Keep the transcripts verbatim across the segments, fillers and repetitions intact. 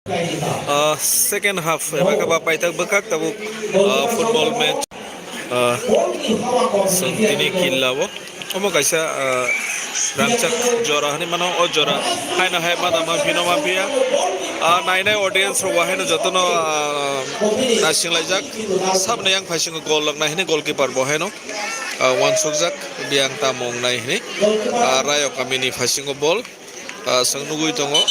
Ah, second half eba khe ba paithak bwkhak tabuk, ah, football match, ah, chwng tini killa o. Omo kaisa, ah, rangchak jora hinwi mano, o jora haino hai mada manphino manphiya. Ah, nainai audience rok bo haino jotono, ah, naisinglaijak. Saboni yang phaisingo goal rok nai hinwi goalkeeper bo haino, ah, uansukjak, biyang tamo wngnai hinwi. Ah, Rayo kamini phaisingo ball, ah, chwng nugwi tongo.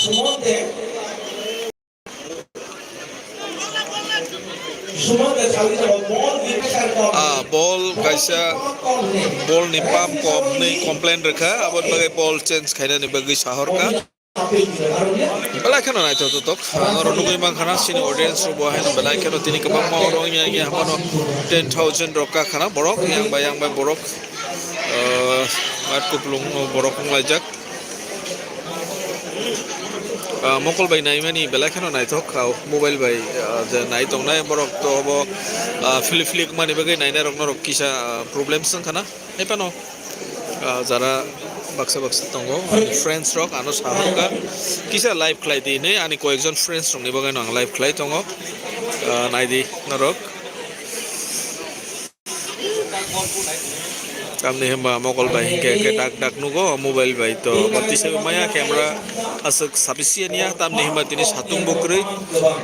Ah, ball kaisa, ball ni pump kom hinwi complain rwkha, aboni bagwi ball change khainani bagwi sahorkha. Belai kheno naithotok, norok nugwi mankha na, chini audience rok bo haino belai kheno tini kwbangma oro wngya wngya haphano ten thousand rok kakha na borok, yang bai yang bai borok, ah, mat kuplung no borok wnglaijak. Ah, mokol bai naimani belai kheno naithok, ah, mobile bai, ah, je nai tongnai borok to obo, ah, philip philip mani bagwi nainai rok norok kisa, ah, problem swng khana. Hai phano, ah, jara baksa baksa tongo, ani friends rok ano sahorkha kisa live khlai di hinwi, ani koyekjon friends rokni bagwi no ang live khlai tongo, ah, naidi norok. Tamni hwnba mokol bai hinkhe hinkhe dak dak nugo, mobile bai to bati sai maya, camera aswk sabi siya niya, tamni hwnba tini satung bo kwrwi,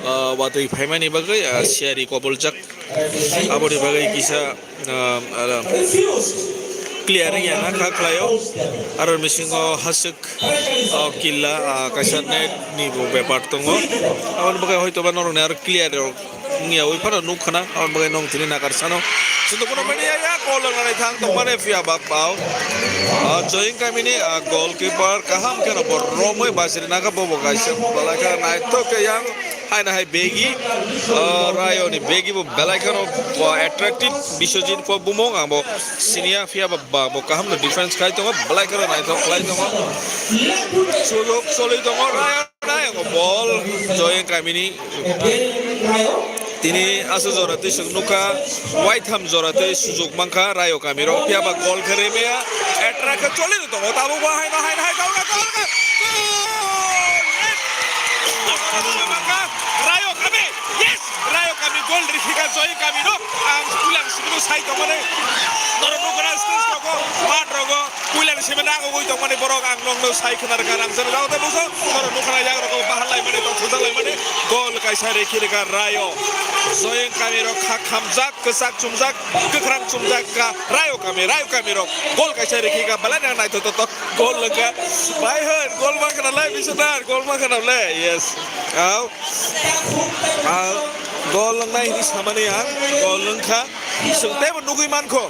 ah, watwi phaimani bagwi, ah, siyari koboljak, aboni bagwi kisa, ah, ah, clear wngya na kha khlaio, aro bisingo haswk, ah, killa, ah, kaisa net ni bo bepar tongo, aboni bagwi hoitoba norokni aro clear rok wngya ui phano nuk khna, aboni bagwi nong tini nakar sano. Sudo kono mani ya, ya, goal rok nai thang tong mani phiya ba pao. Ah, Joying kamini, ah, goalkeeper kaham kheno bo romwi basiri naka bobo kaisa balai kha naithok khe yang haina hai begi, ah, Rayo ni begi bo belai kheno bo attractive Biswajit bo bumung ang bo siniya phiya ba, ba bo kaham no defense khai tongo belai kheno naithok khlai tongo. Sujok choli tongo Rayo. Nai ang ball Joying kamini. Tini aswk jora twi swk nukha, waitham jora twi sujuk mankha Rayo kamiro, phiya ba goal khe rimaya, attract khe choli tongo, tabuk bo haino, haino, hai, goal, goal, goal, goal! Rayo kami, yes! Rayo kami goal rikhika Joying kamino, ang pulang sibino sai tongmani, norok nukha na stage rogo, mat rogo, Puilani simi nang ugui tongmani borok ang nokno sai khna rwkha, rang jani rao tei buso borok nukha na yak rok bahar lai mani tong thujak lai mani gol kaisa rikhi rwkha Rayo. Joying kami rok kha khamjak, kwchak chumjak, kwkhrang chumjak ka Rayo kami, Rayo kami rok gol kaisa rikhi ka belai nang naithotok gol rwkha. Bai hwn gol ma khna lai bisadar, gol ma khna le, yes. Au. Au. Gol wngnai hini samani ang gol wngkha. Chwng teibo nugui mankho,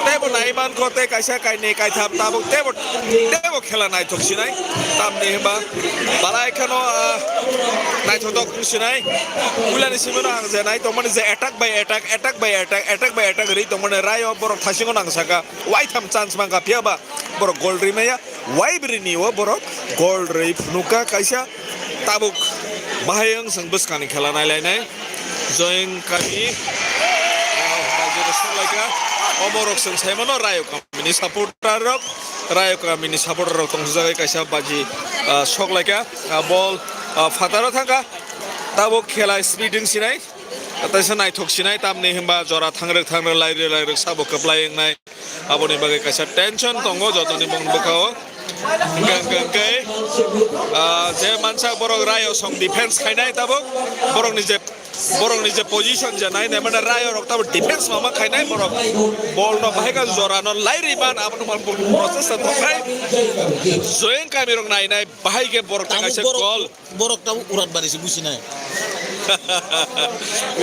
teibo nai mankho, tei kaisa, kainwi, kaitham tabuk teibo, teibo khela naithok sinai. Tamni hwnba balai kheno, ah, naithotok wng sinai. Puilani simi no ang je nai tongmani je attack by attack, attack by attack, attack by attack ri tongmani Rayo borok thaisingo nang saka. Waitham chance mankha, phiya ba borok goal rimaya. Waibrini o borok goal rwi phunukha kaisa tabuk bahai wng chwng bwskangni khela nailainai. Joying kami, ah, baijero soklaikha. Omorok chwng saimano Rayo kamini supporter rok, Rayo kamini supporter rok tongthokjagwi kaisa baji, ah, soklaikha. Ah, ball, ah, phataro thangkha. Tabuk khela speed wng sinai. Ataisa naithok sinai tamni hwnba jora thangrwk thangrwk lairwk lairwk sabo kwplai wngnai. Aboni bagwi kaisa tension tongo jotoni bongni bwkhao. Hwnkhe, hwnkhe, hwnkhe, ah, je mansa borok Rayo song defense khainai tabuk. Borokni je, borokni je position je nai nai mane Rayo rok tabuk defense mama khainai borok. Ball no bahai kha jora no lairwi man abono man process ta thoknai. Joying kami rok nai nai bahai khe borok ta kaisa goal. Borok tabuk Uranbari se businai.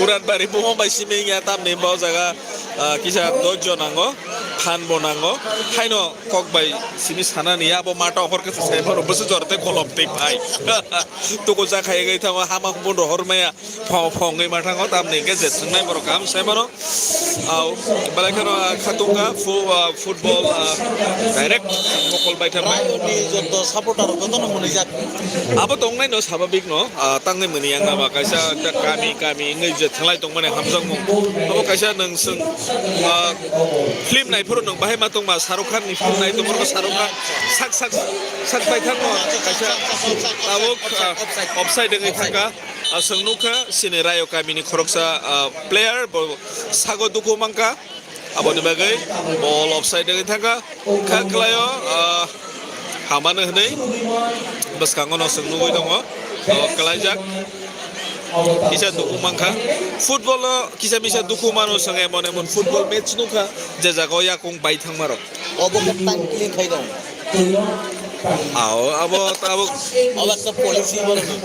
Uranbari bomo bai simi ya tamni bo jaga, ah, kisa dojjo nango, phan bo nango. Haino kok bai simi sanani ya bo mata okhor kisa sai mano bwswk jor tei kolom tei phai. Tuku ja khai gai thango hama hubun rohor maya. Phong, phong wngwi ma thango, tamni hwnkhe je thwngnai borok kaham sai mano. Au, belai kheno, ah, khatungkha, fu-, ah, football, ah, direct mokol baitham. Rayoni joto supporter rok jotono mwnwijak. Abo tongnai no sababik no, ah, tangwi mwnwi yang ba kaisa ekta kami, kami wngwi je thwnglai tongmani hamjakmung. Abo kaisa nwng swng, ah, film nai Phuru nwng bahai ma tongma Shahrukh Khan ni film nai tongma Shahrukh Khan sak sak sak pai thangma kaisa tabuk, ah, offside wngwi thangkha. Ah, chwng nukha chini Rayo kamini khoroksa, ah, player bo sago duku mankha. Aboni bagwi ball offside wngwi thangkha. Kha kwlaio, ah, hamano hwnwi bwskango no chwng nugwi tongo. O kwlaijak. Kisa duku mankha. Football o kisa misa duku mano chwng emon emon football match nukha je jaga o yakung bai thangma rok. Obo khe time killing khai dong. Ao, abo, abo. Obo ekta policy borok ni.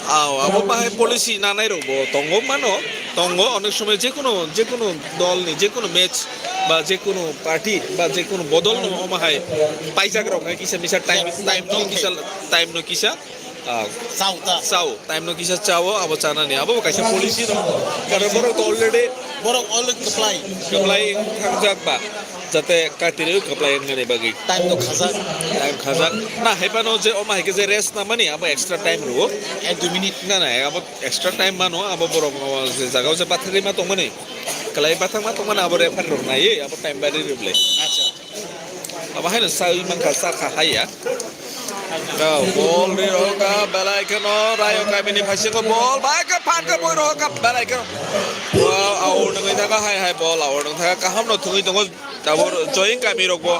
Ao, abo bahai policy nanai rok bo tongo mano, tongo onek somoi je kono, je kono dol ni, je kono match ba je kono party ba je kono bodol no omo hai paijak rok hai kisa misa time, time no kisa, time no kisa, ah, Chao ta. Chao, time no kisa chao, abo chanani, abo bo kaisa policy no. Karon borok to already Borok already kwplai. Kwplai thangjak ba, jate katirwi kwplai wngnani bagwi. Time no khajak. Time khajak. Na, hai phano je omo hai khe je rest namani, abo extra time rwo. Ek dui minute. Na, na, abo extra time mano, abo borok, o, je jaga o je bathagwi ma tongmani. Kwlai bathang ma tongmani, abo referee rok naiwi, abo time bari rwble. Acha. Abo haino sawi mankha, sakha haiya. Rao, ball ri rohoka, belai kheno, Rayo kamini phaisiko ball, bai khe phan khe boi rohoka, belai kheno. Wow, out wngwi thangkha, hai, hai, ball out wngwi thangkha, kaham no thwngwi tongo, tabuk Joying kami rokbo,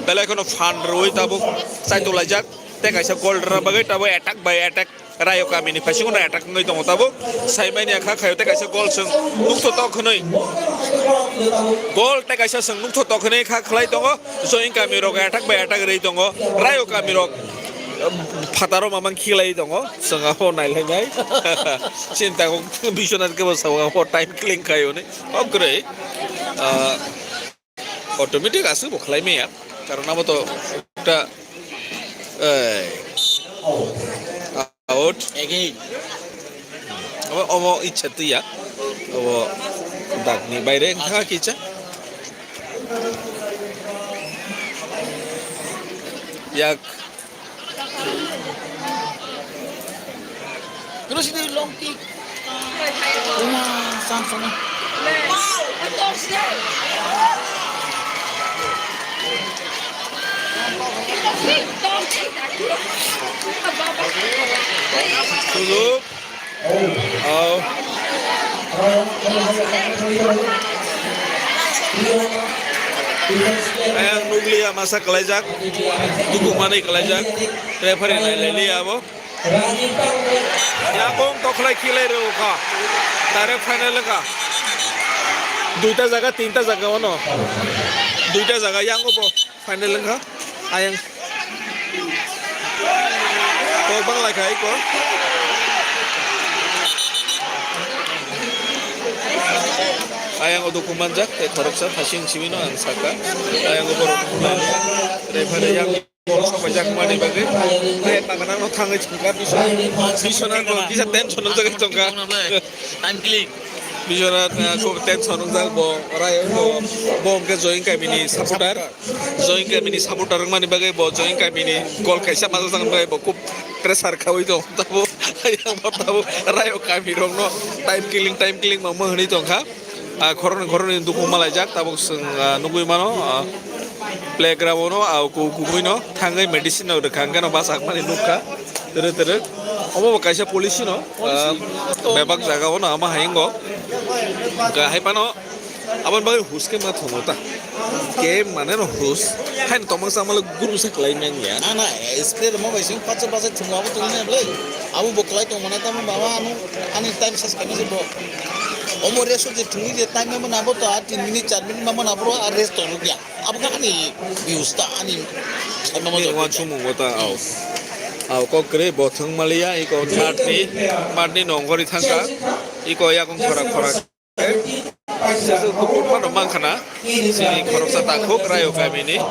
belai kheno phan rwui tabuk, chaitulaijak, tei kaisa goal rwna bagwi tabuk attack by attack. Rayo kamini phaisingno attack wngwi tongo tabuk. Saimani kha khayo tei kaisa goal chwng nukthok tok hwnwi. Goal tei kaisa chwng nukthok tok hwnwi kha khlai tongo. Joying kami rok attack bai attack rwi tongo. Rayo kami rok, um, phataro mamang khiklai tongo. Chwng abo nailainai. Chinta kok Biswanath kebo sao abo time killing khayo hwnwi. Kok kwrwi. Ah, Automatic aswk bo khlai maya, karon abo to ekta, eh, out. Again. Omo, omo ichha twiya. Obo dakni baire wngkha kisa. Yak. Terus ini long kick. Uma, sang, sang. Sujuk. Oh. Ayang nukliya masa kalaijak, dukung manwi kalaijak, referee nailailiya abo. Yakung tokhlai khilai rw kha, direct final wngkha. Duita jaga, tinta jaga ono, duita jaga yang bo. Final wngkha. Ayang. Kok bang lai khai ko. Ayang o dukung manjak, tei khoroksa phasing simi no ang saka. Ayang o borok referee yang sok bai jak mani bagwi. Tei maganang no thangwi chungkha Biswanath. Biswanath bo kisa tension nang jagwi chungkha. Time click. Biswanath, ah, kok tension nang jak bo. Rai bo, bo hwnkhe Joying kamini supporter. Joying kamini supporter wngmani bagwi bo Joying kamini goal kaisa majak wngmani bagwi bo kub pressure khaui tongo tabo. Ayang bo tabo Rayo kami rokno time killing, time killing mangma hwnwi tongkha. Ah, khoroknwi khoroknwi dukung malaijak tabuk chwng, ah, nugui mano, ah, playground o, ah, ku-, kugui no thangwi medicine no rwkha hwnkhe no bachakmani nukha twrwk twrwk. Omo bo kaisa policy no, ah, bebak jaga o no ama hai wngo. Hwnkhe hai phano Aboni bagwi hus khe ma thungo ta. Game mane no hus. Haino tongmang chamalo guru se kwlai man ya. Na, na, spray rwma bai sing patsa patsa thungo abo tongni ble. Abo bo kwlai tong mane tamo baba ano ani time ses kami se bo. Omo rest je thungni je time ma na bo to a tin minute char minute ma na bo a rest to rukya. Abo ka ani views ta ani. Ni wan sumu bo ta au. Au kok kre bo thung maliya iko matni, matni nongori thangka. Iko yakung khora khora. Kupur phano mankha na, chini khoroksa takhuk Rayo kamini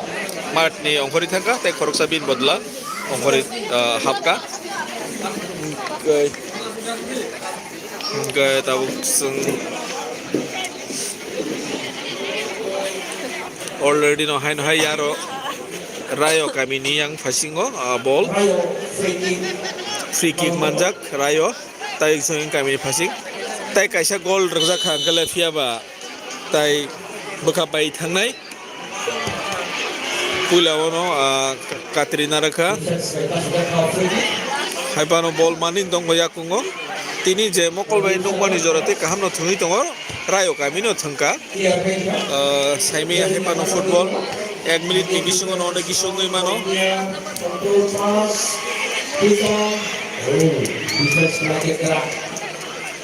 matni ongkhorwi thangkha, tei khoroksa bini bodla ongkhorwi, ah, hapkha. Hwnkhe, hwnkhe tabuk chwng already no haino hai aro Rayo kamini yang phasingo, ah, ball. Free kick manjak Rayo. Tai chwng kamini phasik. Tai kaisa goal rwkjak kha, hwnkhe le phiya ba tai bwkha bai thangnai. Puila o no, ah, Katrina rwkha. Hai phano bol manwi tongkha yakungo. Tini je mokol bai nukmani jora tei kaham no thwngwi tongo. Rayo kami no thwngkha. Ah, saimaya hai phano football. Ek minute ni bisingo no onek kisungwi mano.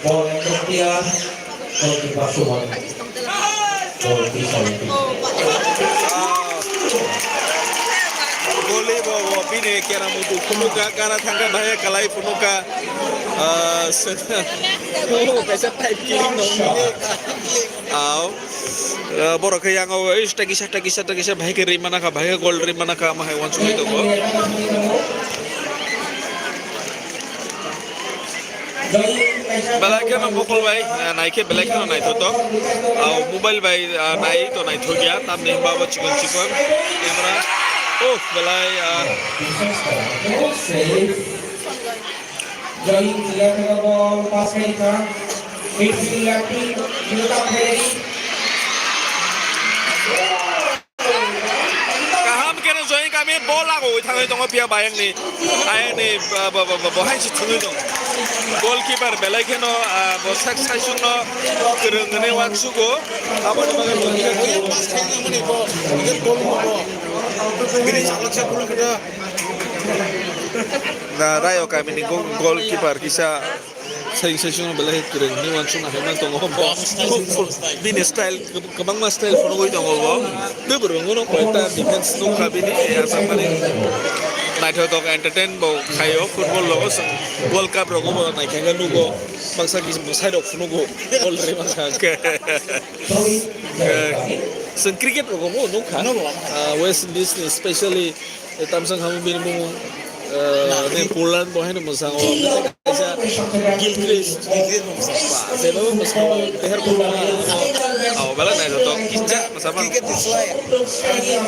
Ball ekdom clear. Goalkeeper Suman. Goal kick out. Goli bo, bo, bini kera mutu phunukha, gana thangkha, bahai kalai phunukha. Ah, se-, oh, kaisa type killing no. Aw. Ah, borok khe yang o, is, takisa, takisa, takisa, bahai khe ri mana kha, bahai khe goal ri mana kha, ama hai wansugwi tongo. Belai kheno mokol bai, ah, naikhe belai kheno naithotok. Ah, mobile bai, ah, nai to naithokya, tamni hwnba bo chikon chikon camera. Oh, belai, ah. Join clear thangkha ball, pass khaikha. Midfield left wing, Jota Pherry. Kaham khe no join kami bol lagoi thangwi tongo phiya bayangni, ayangni, ba, ba, ba, ba, bo hai se thangwi tongo. Goalkeeper belai kheno, ah, bo sak saisungno kwrwng hwnwi uansugo. Aboni bagwi bo khe na Rayo kamini go-, goalkeeper kisa. Sai, sai, sung belai kwrwng ni wansuk hai ma tongo. Bini style, kwbangma style phunugwi tongo bo. Tei bo rwngo no koi ta defense nukha bini, ya, sa mani. Naithotok entertain bo khaio football logo chwng World Cup rogo bo naikha nugo. Baksa kis bo side rok phunugo. Ball rwi mankha. Chwng cricket rogo bo nukha. Ah, West Indies ni specially E, tamsang hamu bini bumu, eh, ne Poland bo haino mwsang o. Kaisa Gilchrist. Ba, jeba bo mwsang o. Deher Poland. Aw, bela nai joto. Kinja, mwsang man.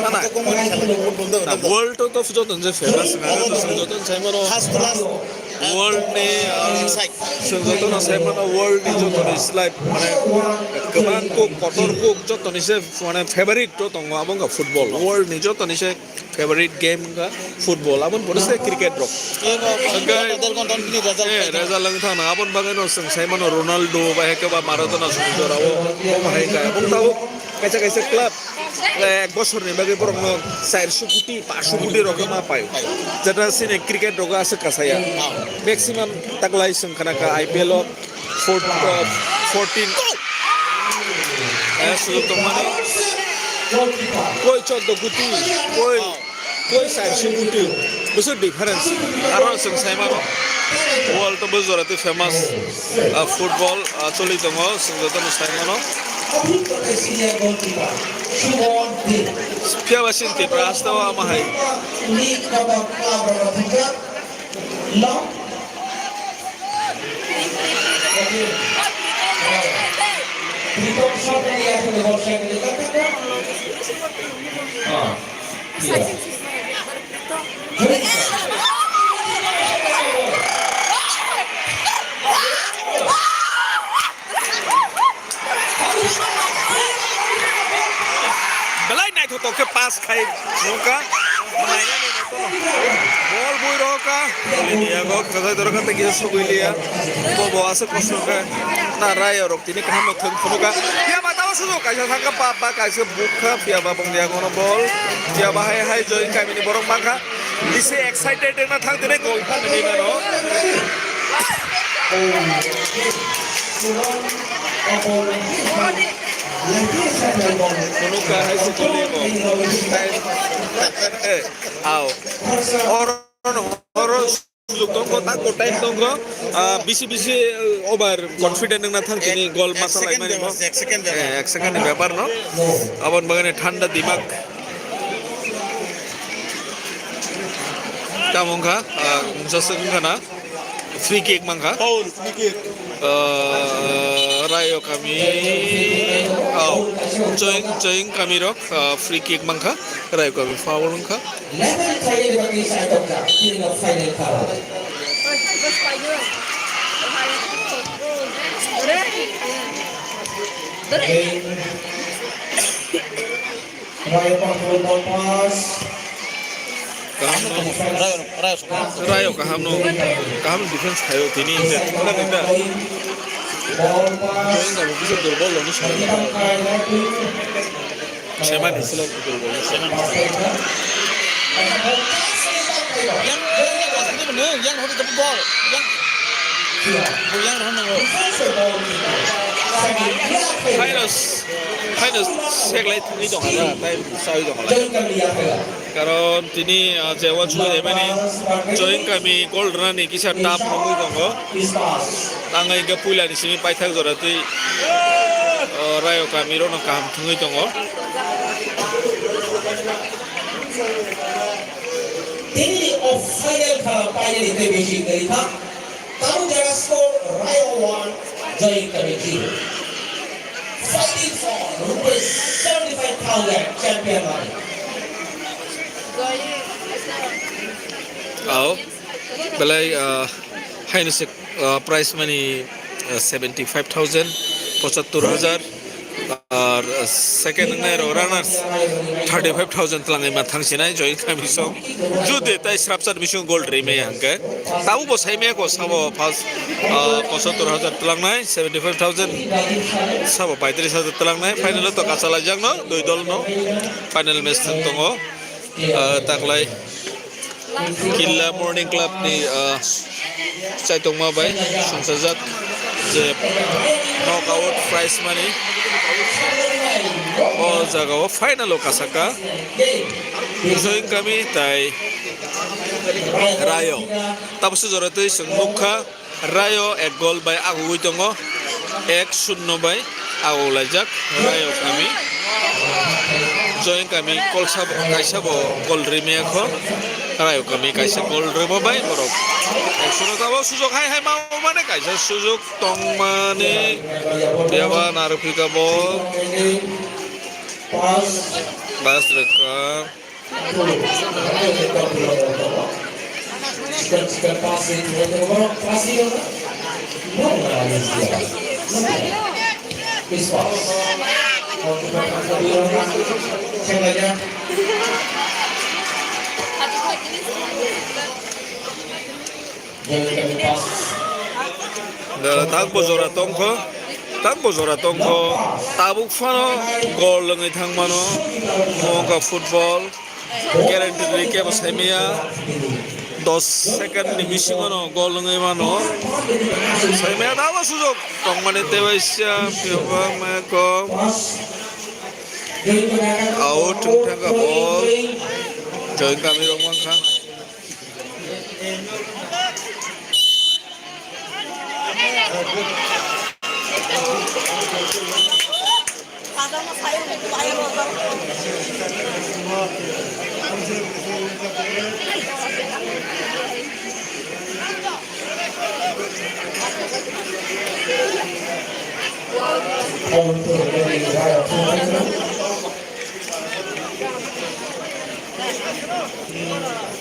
Mana? Na, world to, to joto je famous na, to joto sai mano. World ni, ah, joto no sai mano, world ni joto ni slide, mane, kwbang kuk, kotor kuk, joto ni se, mane, favorite to tongo, abo wngkha football. World ni joto ni se favorite game wngkha football, aboni pore se cricket rok. Hwnkhe, eh, result wng thangna, aboni bagwi no chwng sai mano Ronaldo bai hai khe ba Maradona chwng jorao, omo hai kha. Aboni tabuk kaisa kaisa club, eh, ek bosorni bagwi borokno chairso koti, paanso koti rok ma pai. Jeta chini cricket rogo aswk kasaya. Maximum taklai chwng khna kha I P L o. Four, uh, fourteen. Eh, sujok tongmani. Koi choddo koti, koi, koi chairso koti. Bwswk difference. Aro chwng sai mano. World to bo jora tei famous, uh, football, uh, choli tongo, chwng jotono sai mano. Phiya ba chini Tripura haste o ama hai. Belai naithotok khe pass khai nukha. Bol bui rokha. Liya go khajai dorokha tei kisa sugui liya. Bo bo aswk kosto khe. Na rayo rok tini kaham no thwng phunukha. Phiya ba tamo sujuk kaisa thangkha pa ba kaisa bukha phiya ba bongni yago no bol. Phiya ba hai hai join kamini borok mankha. Bisi excited wngna thang tini gol kha tini mano. Phunukha hai se gol yago. Eh, au. Oro no, oro sujuk tongkho, tako time tongkho, ah, bisi bisi, eh, over confident wngna thang tini gol masa laimani bo. Ek second bepar, ek second bepar. Eh, ek second ni bepar no. Aboni bagwi thanda dimak. Tamo wngkha, ah, mungsa swk wngkha na. Free kick mankha. Foul, free kick. Ah, Rayo kami, oh, Choing, Choing kami rok, ah, free kick mankha. Rayo kami foul wngkha. Level khaina bagwi sai tongkha, tini no final kha. Rai control ball pass. Rayo, Rayo kaham no, kaham defense khayo tini, tini da. Join da bisa durbol lo ni sari. Semani. Yang, yang, yang, yang, yang, yang, yang, yang, yang, Haino, haino seglai thangwi tong hala, tai sawi tong hala. Karon tini, ah, je wansukmani Join kami gold rani kisa tap nugwi tongo. Tangwi hwnkhe puilani simi paithak jora twi, ah, Rayo kami rokno kaham thwngwi tongo. Tini o final kha finally tei besi kwrwi kha. Tabuk jaga score Rayo one, Joy Committee. Fighting for rupees seventy-five thousand champion money. Ao, belai, ah, haino se, ah, prize money, ah, seventy five thousand, pochattor hajar. Ar second wngnai rok runners thirty five thousand twlangwi ma thangsinai Joy Kamisong. Jodi tai srapsar bising gold rimaya hwnkhe. Tabuk bo saimaya ko sabo first, ah, pochattor hajar twlangnai, seventy five thousand sabo paitris hajar twlangnai. Final o to kachalaijak no, dui dol no final match thang tongo. Ah, taklai Killa Morning Club ni, ah, chaitokma bai sumsajak je knockout prize money o jaga o final o kasaka Join Kami tai Rayo. Tabukse jora twi chwng nukha. Rayo ek gol bai agugwi tongo, ek shunno bai aguk laijak Rayo Kami. Join Kami kolsa bo, kaisa bo gol rimaya kho. Rayo Kami kaisa gol rima bai borok ek shunno tabuk sujok hai hai ma mane kaisa sujok tongmani beba narwk phika bol. Bas rwkha. Tang bo jora tongkho, tang bo jora tongkho, tabuk phano gol wngwi thang mano, wngkha football, guarantee rwi kebo saimaya, dos second ni bisingo no gol wngwi mano, saimaya tabuk sujok tongmani tei waisa, phiya ba maya kok, out wngkha ball, Join Kami rok mankha.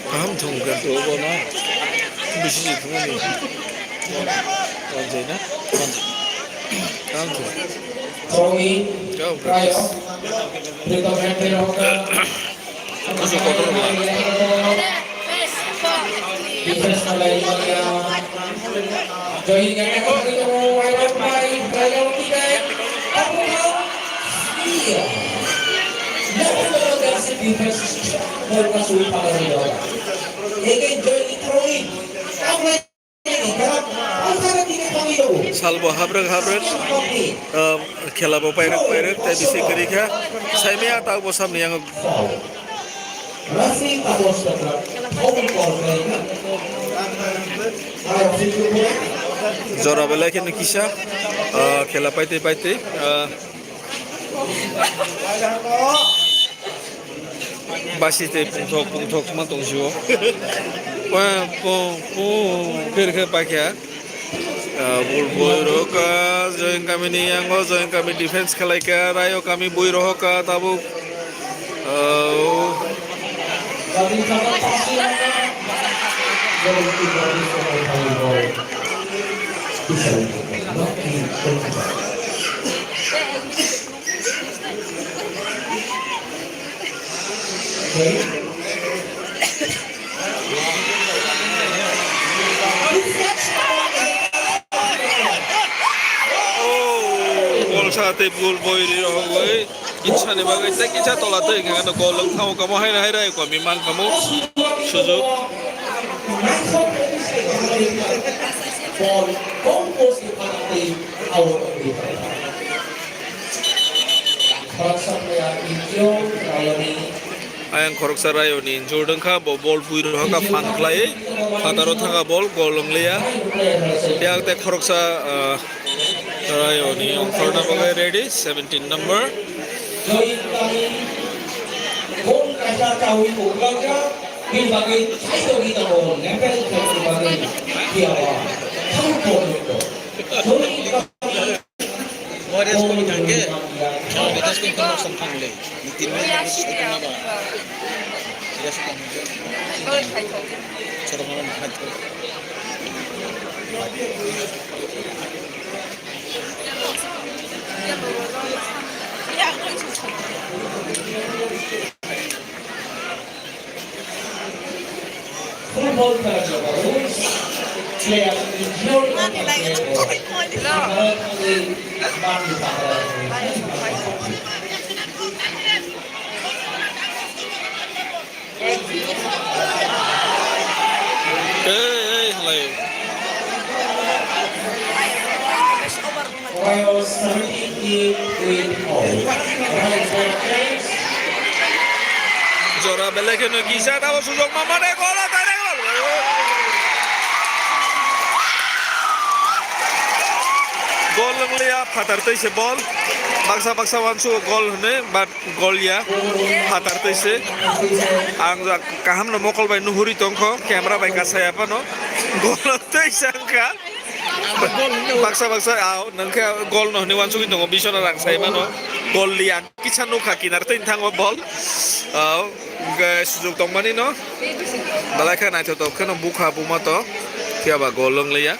Kaham thung khe to bo na. Bisi se thung ani. Kanjai na? Kanjai. Kaham thung. Throw in. Jao, Rayo. Pritom Hembrem. Kusu kotor ma. Defense khalai manya. Join yang ekor itu, Rayo pai, Rayo kitai. Apa kau? Iya. Yang itu dari defense. Mereka sulit pada dia. Again, Joy throwing. Apa ini? Apa ini? Salbo habrek habrek, um, khela bo pairek pairek, tei bisi kwrwi kha. Saimaya tak bo samni yang. Jora belai kheno kisa, ah, khela paitwi paitwi, ah, basi tei pungthok pungthok ma tong sio. Pa, po, po, khe khe paikha. Ah, bul bui rohok kha, Join Kami ni yango, Join Kami defense khlai kha, Rayo Kami bui rohok kha, tabuk. Ah, Tei bul boi ri rogwi kisa ni bagwi tei kisa tola tei hwnkhe no gol wng thango kamo haino hai rai komi man kamo sujuk. Ayang khoroksa Rayoni injured wngkha, bo bol bui rohorkha phan khlaiwi phataro thangkha bol, gol wnglia. Yang tei khoroksa, ah, Rayoni ongkhorna bagwi ready, seventeen number. Boy, rest kong thang ke. Boy, rest kong thang, thang le. Ni tin minute rest kong thang ba. Rest kong thang. Choro kong thang. Football khela jagao player ni jiyol. Ei, ei, halai. Jora belai kheno kisa tabo sujok ma mane gol o direct gol. Gol wnglia phatar tei se bol. Baksa baksa uansuk gol hwnwi but gol ya phatar tei se. Ang kaham no mokol bai nuhuri tongkho camera bai kasaya phano gol tei se wngkha. Baksa baksa, ah, nang khe gol no hwnwi uansugwi tongo, bisona rang sai mano. Gol li ang kisa nukha kinar tei thango bol. Ah, hwnkhe sujuk tongmani no. Belai khe naithotok kheno bukha buma to. Phiya ba gol wng liya.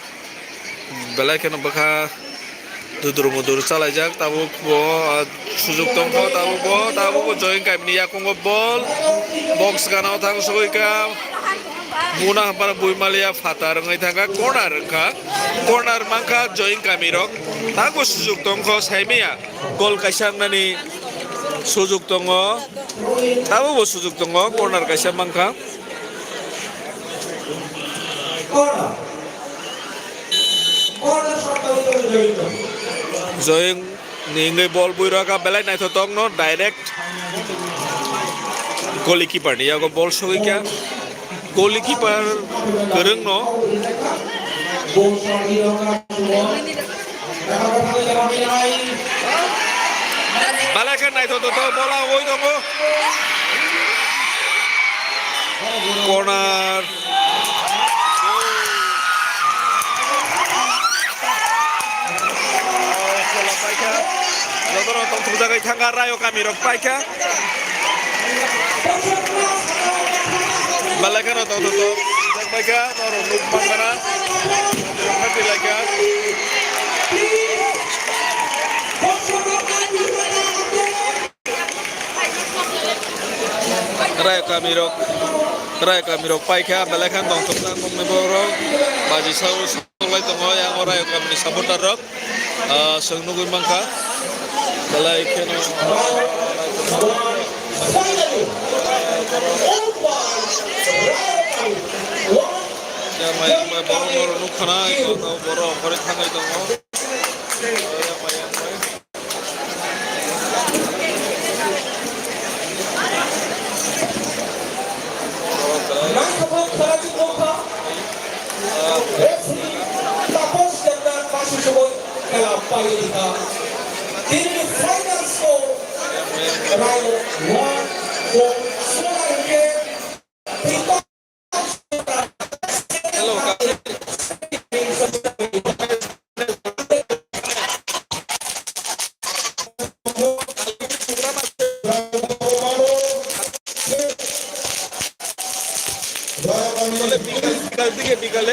Belai kheno bwkha dudur mudur chalaijak, tabuk bo, ah, sujuk tongkho, tabuk bo, tabuk bo join kaimni yakungo bol. Box gana o thang sogwi kha. Muna hampar buimalia phatar wngwi thangkha, corner wngkha, corner mankha join kamirok. Tabo sujuk tongkho saimaya, gol kaisa wngnani sujuk tongo, tabo bo sujuk tongo, corner kaisa mankha. Join ni wngwi bol bui rwkha, belai naithotok no direct goalkeeper ni yago bol sogwi kha. Goalkeeper kwrwng no. Belai khe naithotok bola oi tongo. Corner. Jotono tongthokjagwi thangkha, Rayo kamirok paikha. Belai kheno tongthokjak paikha, norok nuk mankha na. Happy laikha. Rayo kamirok, Rayo kamirok paikha, belai khan tongthokjak kokni borok, baji sao soklai tongo, yang o Rayo kamini supporter rok, ah, chwng nugwi mankha, belai kheno, yang bai, yang bai borok norok nukha na, borok ongkhorwi thangwi tongo. Naithothok khela chuknokha. Referee Taposh Debnath masi sugoi khela paiwi rikha. Tini final score Rayo one, Bok Solar Game. Hello, bikal, bikal, bikal, bikal,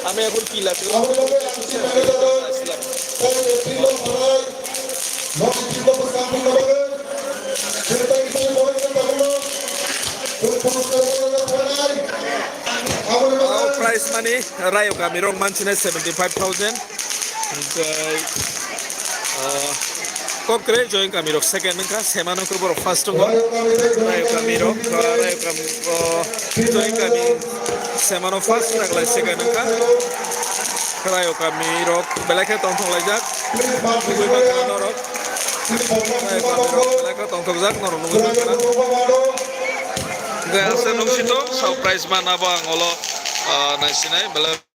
আমি এখন কি লাগে? Prize money Rayo Kami rok mansinai seventy five thousand. Hwnkhe, ah, Kokre Join Kami rok second wngkha, Semano khe borok first tongo. Rayo Kami rok, ah, Rayo Kami, oh, Join Kami Semano first, Raglai second wngkha. Rayo Kami rok belai khe tongthok laijak. Nugui mankha norok. Rayo Kami rok belai khe tongthokjak, norok nugui mankha. Hwnkhe aswk nung sito, surprise mana bo ang olo, ah, naisinai, belai